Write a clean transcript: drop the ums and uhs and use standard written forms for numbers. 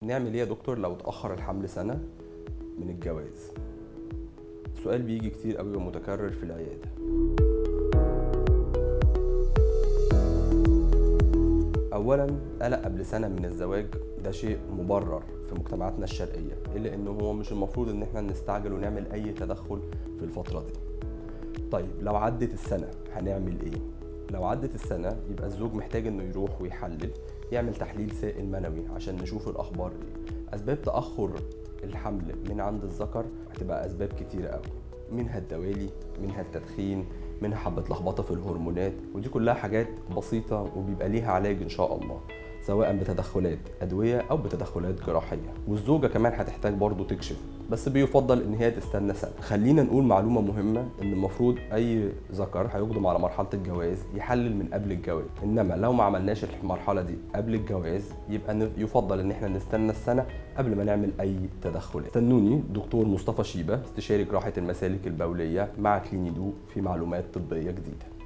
نعمل ايه يا دكتور لو اتأخر الحمل سنة من الجواز؟ سؤال بيجي كتير قوي ومتكرر في العيادة. اولا، قلق قبل سنة من الزواج ده شيء مبرر في مجتمعاتنا الشرقية، الا انه هو مش المفروض ان احنا نستعجل ونعمل اي تدخل في الفترة دي. طيب لو عدت السنة هنعمل ايه؟ لو عدت السنة يبقى الزوج محتاج انه يروح ويحلل، يعمل تحليل سائل منوي عشان نشوف الاخبار ايه. اسباب تأخر الحمل من عند الذكر هتبقى اسباب كتيرة قوي، منها الدوالي، منها التدخين، منها حبة لخبطة في الهرمونات، ودي كلها حاجات بسيطة وبيبقى ليها علاج إن شاء الله، سواء بتدخلات أدوية أو بتدخلات جراحية. والزوجة كمان هتحتاج برضو تكشف، بس بيفضل إن هي تستنى سنة. خلينا نقول معلومة مهمة، إن المفروض أي ذكر هيقدم على مرحلة الجواز يحلل من قبل الجواز، إنما لو ما عملناش المرحلة دي قبل الجواز يبقى يفضل إن إحنا نستنى السنة قبل ما نعمل أي تدخلات. استنوني دكتور مصطفى شيبة، استشاري جراحة المسالك البولية مع كلينيدو في معلومات طبية جديدة.